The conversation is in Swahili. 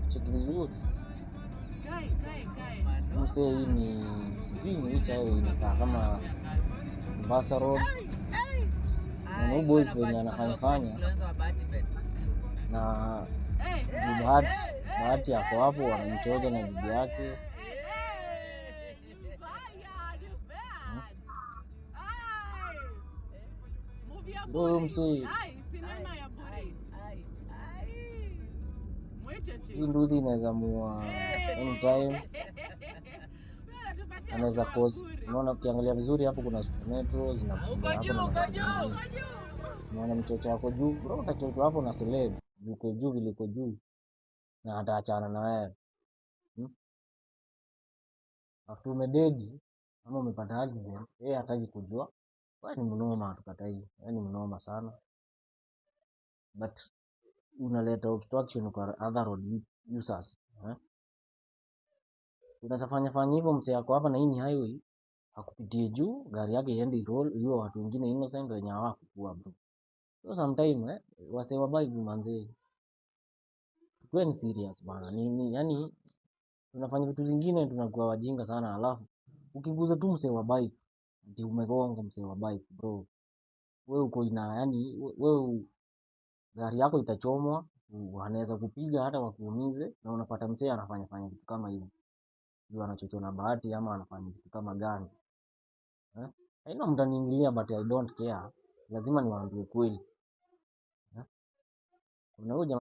Cheki vizuri msee, hii ni sijui ni which highway, inakaa kama Mombasa Road. Na huyu boys venye anafanya fanya na ni Bahati, Bahati ako hapo wanamchoza na bibi yake. Ndio huyu msee, hii nduthi inaweza mua anytime, anaweza cause. Unaona, ukiangalia vizuri hapo kuna Super Metro zinakuja hapo na magari mengine. Unaona mchocho wako juu bro, utachochwa hapo na celeb uko juu vile uko juu, na ataachana na wewe. After umededi ama umepata accident, yeye hataki kujua. Wewe ni mnoma, hatukatai, wewe ni mnoma sana, but unaleta obstruction kwa other road users, eh? Unaweza fanya fanya hivyo, msee ako hapa na hii ni highway, akupitie juu, gari yake iende roll, iwe watu wengine innocent wenye hawakukua bro. So sometime wasee wa bike manze, tukuwe ni serious bana. Ni yani tunafanya vitu zingine tunakuwa wajinga sana, alafu ukiguza tu msee wa bike ati umegonga msee wa bike bro, wewe uko ina yani wewe gari yako itachomwa, wanaweza kupiga hata wakuumize, na unapata msee anafanya fanya vitu kama hivi juu anachochwa na Bahati ama anafanya vitu kama gani, eh? I know mtaniingilia but I don't care, lazima niwaambie ukweli, eh? Kuna huyu jamaa